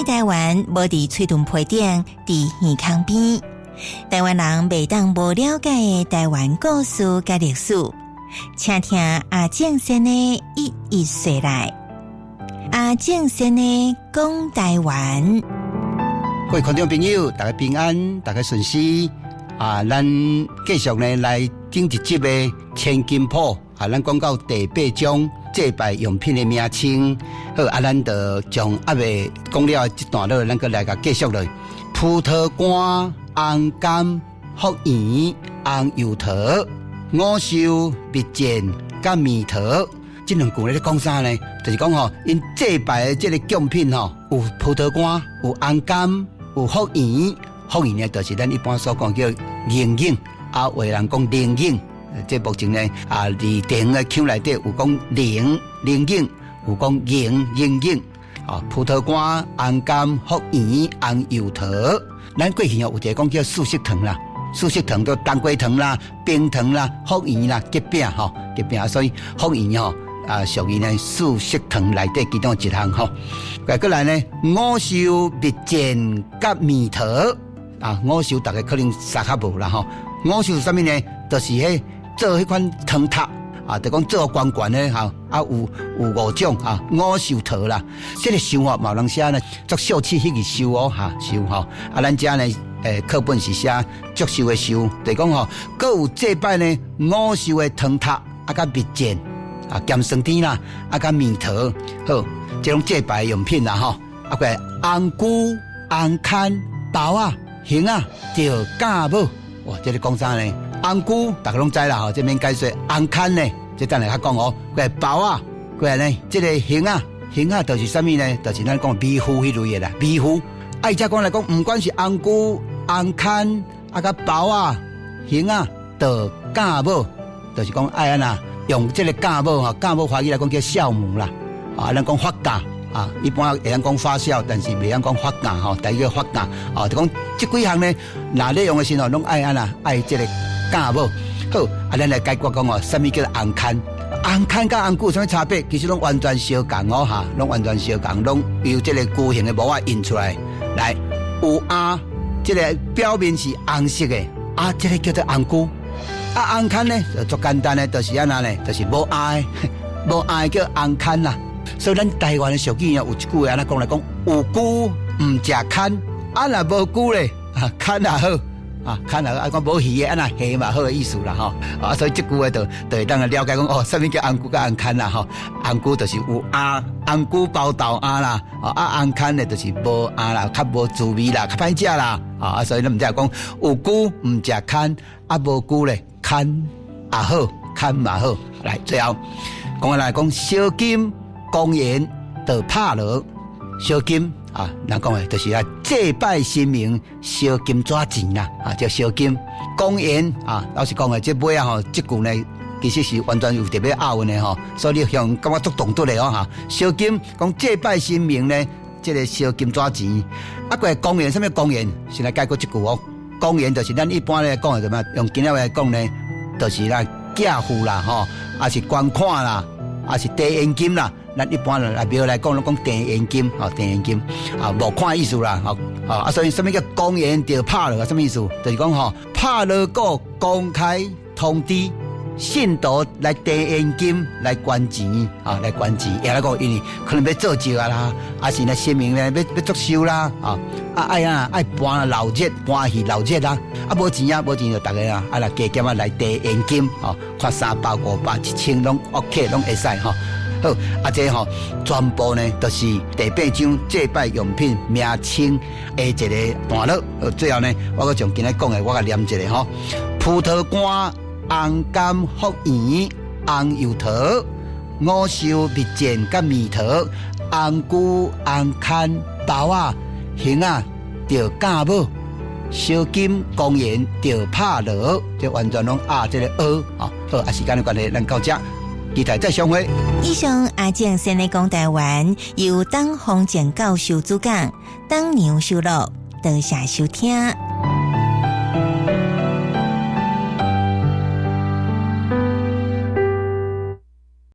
拜台灣無佇喙唇皮頂，佇耳孔邊。台灣人袂當無了解的台灣故事佮歷史，請聽阿正先的一一說來。阿正先的講台灣。各位觀眾朋友，大家平安，大家順時啊！咱繼續呢來頂一集的《千金譜》啊，咱講到第八章祭拜用品的名稱。好，啊，咱就將猶未講了這段落，咱閣來共繼續落。葡萄乾、紅柑、福圓、紅油桃、五壽、蜜餞、佮蜜桃，這兩句咧講啥呢？就是講吼，𪜶祭拜的這個貢品吼，有葡萄乾，有紅柑，有福圓。福圓呢，就是咱一般所講叫龍眼，啊，有的人講龍眼。這目前呢，啊，佇地方的腔內底有講龍龍眼，有講龍龍眼。啊，葡萄乾、紅柑、福圓、紅油桃。咱過去哦有一個講叫四色糖啦，四色糖就冬瓜糖啦、冰糖啦、福圓啦、桔餅吼，桔餅，所以福圓吼啊屬於呢四色糖內底其中一項吼。過來呢，五壽蜜餞佮蜜桃啊，五壽大家可能識較無啦吼。五壽是啥物呢？就是彼做彼款糖塔啊，就講做懸懸的吼，啊有五種啊，五壽桃啦。這個壽吼，嘛有人寫呢，作秀氣彼個壽哦，哈壽吼。啊，咱遮呢，課本是寫祝壽的壽，就是講吼，閣有祭拜呢五壽的糖塔，啊，佮蜜餞啊，鹹酸甜啦，啊，佮蜜桃，好，這種祭拜用品啦吼。啊，過來紅龜、紅牽、包仔、杏仔、著酵母，哇，這個講啥呢？紅龜大家攏知啦吼，這免解說。紅牽呢，這等下較講哦。過來包仔，過來呢，這個杏仔，杏仔就是啥物呢？就是咱講米苒彼類的啦，米苒。啊，伊遮講來講，毋管是紅龜、紅牽，啊，佮包仔、杏仔，著酵母，就是講愛按怎用這個酵母吼，酵母華語來講叫酵母啦，啊，咱講發酵啊，一般會曉講發酵，但是袂曉講發酵吼，台語叫發酵，啊，就講這幾項呢，若咧用的時候，攏愛按怎愛這個酵母。好，啊，咱來解決講哦，啥物叫做紅牽？紅牽佮紅龜有啥物差別？其實攏完全相仝哦，哈，攏完全相仝，攏由這個龜形的模仔印出來。來，有餡，這個表面是紅色的，啊，這個叫做紅龜。啊，紅牽呢，就足簡單的，就是按怎呢？就是無餡的，無餡的叫紅牽啦。所以咱台灣的俗語啊，有一句話按怎講來講，有龜毋食牽，啊若無龜咧，啊牽也好，啊牽也好，啊講無魚的，按怎蝦嘛好的意思啦吼。啊，所以這句話就會當來了解講哦，啥物叫紅龜佮紅牽啦吼。紅龜就是有餡，紅龜包豆餡啦，啊紅牽咧就是無餡啦，較無滋味啦，較歹食啦。啊，所以咱毋知講有龜毋食牽，啊無龜咧牽也好，牽嘛好。來，最後講來講燒金公園著拍鑼，燒金啊，人講的就是啊，祭拜神明燒金紙錢啦，啊叫燒金公園啊。老實講的，這尾仔吼，這句呢，其實是完全有特別押韻的吼，所以你向感覺足唐突的哦哈。燒金講祭拜神明呢，這個燒金紙錢，啊，過公園啥物公園？先來解決這句哦。公園就是咱一般來講的什麼？用今仔話來講呢，就是啦，寄付啦，吼，抑是捐款啦，抑是地現金啦。咱一般來廟來講，攏講地現金，吼，地現金啊，募款意思啦，吼，啊，所以啥物叫公園著拍鑼？啥物意思？就是講吼，拍鑼鼓公開通知信徒來地現金來捐錢，啊，來捐錢。也來講，因為可能欲做醮啊啦，抑是呢神明呢欲祝壽啦，啊，啊愛啊愛辦鬧熱，辦戲鬧熱啦，啊無錢啊無錢就逐家啊，啊來加減啊來地現金，吼，看300、500、1000攏 OK，攏會使吼。好，啊，這吼全部呢，都是第八章祭拜用品名稱的一個段落。最後呢，我閣將今仔講的，我共念一下吼：葡萄乾、紅柑、福圓、紅油桃、五壽、蜜餞佮蜜桃、紅龜、紅牽、包仔、杏仔、著酵母、燒金、公園、著拍鑼，這完全攏押這個訛。好，啊，時間的關係，咱到這。期待再相會。以上阿正先的講台灣，由董宏正教授主講，董娘收錄，多謝收聽。